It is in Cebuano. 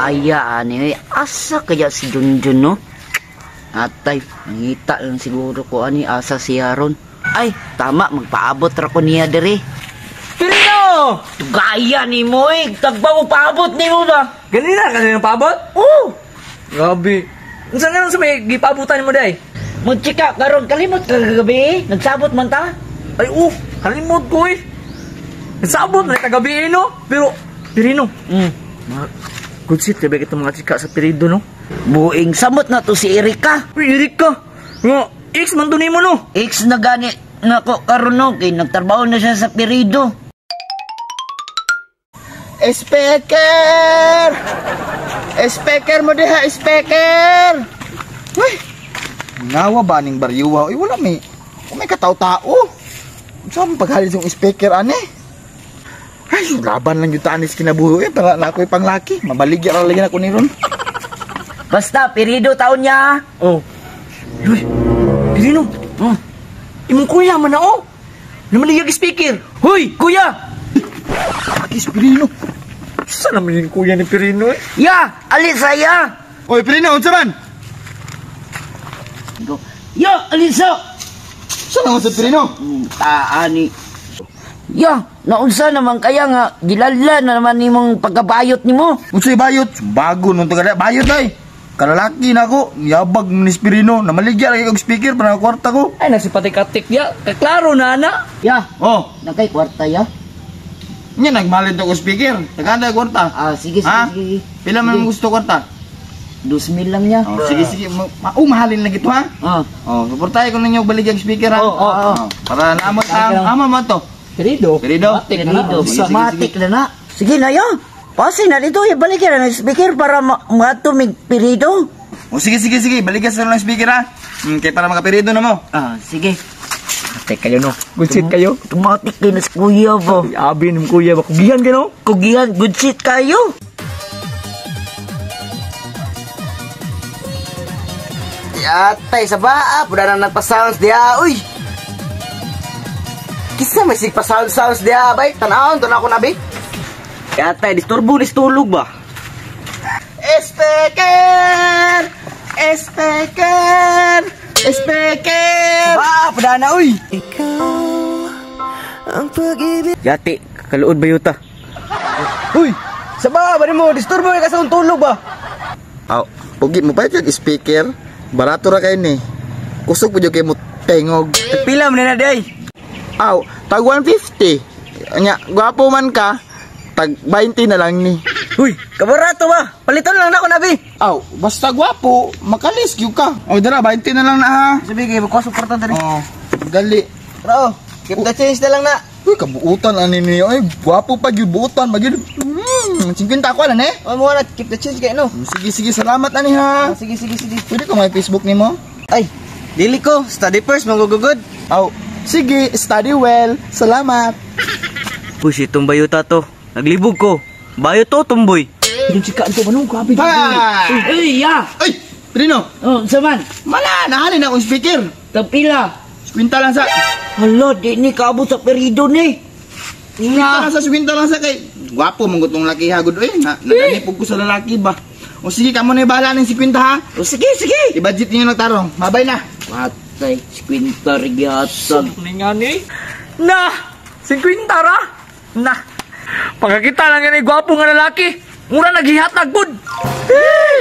Gaya ani, asa kaya si Junjun, no? Atay, nangita lang siguro ko ani asa siya ron. Ay, tama, magpaabot ra ko niya diri. Pirino! Gaya ni mo eh, tagba mo paabot ni mo ba? Ganina kasi nang paabot? Oh, Grabe. Unsa nga lang sa may gipabutan mo day? Magchika karon kalimot ka kagabi eh. Nagsabot man ta. Ay, oh, kalimot ko eh. Nagsabot na kagabi eh, no? Pero, Pirino, mga good shit, kaya itong mga chika sa Pirido, no? Buing samot na to si Erika. Uy, Erika, nga, ex man to nimo, no? Ex na gani nako karon no kay nagtrabaho na siya sa Pirido. Speaker! Speaker mo diha, speaker! Uy! Ngawa ba ning baryuwa? Uy, wala may... May katao-tao. Saan paghalin yung speaker, ane? Ay, laban lang yung tanis kinabuhi. Tara na ako'y panglaki. Mabaligya ra lagi na ko ni ron. Basta Pirido taon niya. Oh. Uy, Pirino, imong kuya man na, oh. Namaliyag speaker. Huy, kuya! Akis, Pirino. Saan naman yung kuya ni Pirino, eh? Ya, alisa ya. Oy, Pirino, unsa man? Go. Ya, alisa. Saan naman sa Pirino? Taani. Ya, naunsa naman kaya nga gilala na naman nimong pagkabayot nimo. Unsay bayot? Bago nung taga bayot ay. Kalalaki na ako, yabag ni Pirino, namaligya lagi og speaker para kwarta ko. Ay, nagsipatikatik ya. Kaklaro na, ana. Ya, Oh, nakay kwarta ya. nya nagmalit og speaker. Tagada kwarta. Ah, sige sige Ha? sige. Pila man gusto kwarta? 2,000 lang niya. Oh, sige sige, oh, mahalin lagi to ha. Ah. Oh, suportahe ko ninyo baligyang speaker ha. Oh, oh, oh. Para naamot ang ama mo to. Pirido. Pirido. Matik na na. Pirido. Sige, sige, Matik na na. Sige na ya. Pasi na dito, ibalik na ng speaker para matumig pirido. Oh, sige sige sige, baligyan sa lang speaker ha. Kay para makapirido na mo. Ah, sige. Matik kayo, no? Good shit kayo. Tumatik kayo na si kuya ba? Abi ng kuya ba? Kugihan ka, no? Kugihan, good shit kayo. Yatay sa baa, pula na nagpa-sounds diha, uy! Kisa may sig pa-sound-sounds diha, bay. Tanawon, doon ako nabi. Yatay, disturbo ni tulog ba? Speaker! Speaker! Speaker! Baa, pula na, uy! Yati, kaluod ba yuta? Uy! Sa baa, ba mo? Disturbo ka sa tulog ba? Aw, pugi mo pa yung speaker. Barato ra kay ni. Kusog pud kay mo tengog. Pila man na day. Aw, tag 150. Nya, gwapo man ka, tag 20 na lang ni. Uy, kabarato ba? Paliton lang na ako nabi. Aw, basta gwapo, makalis gyud ka. O dara 20 na lang na ha. Sabi kay ko suporta diri. Oh, dali. Bro, keep the change na lang na. Uy, kabuutan ani niyo. Ay, gwapo pa gyud buutan magyud. 50 ako ala ne. O mo na keep the change kay no. Sige sige, salamat ani ha. Sige sige sige. Pwede ko may Facebook nimo? Ay, dili ko. Study first, magugugod. Aw, sige, study well. Salamat. Push itong bayuta to. Naglibog ko. Bayo to, tumboy. Yung chika to, manong grabe. Ha! Uy, ya. Ay, Trino, Oh, saman. mala, nahalin akong speaker. Tagpila. 50 lang sa. Hala, di ni kaabot sa pirido ni. 50 lang sa, 50 lang sa kay. Gwapo man gud tong laki ha gud eh. Na, naganipog ko sa lalaki ba. O sige, kamo na bahala ning 50 ha. Oh, sige, sige. I-budget niyo lang tarong. Mabay na. Patay, 50 rigyatag. Nga ni. Na! 50 ra! Na! Pagkakita lang yan ay gwapo nga lalaki. Mura naghihatag pud. Eh!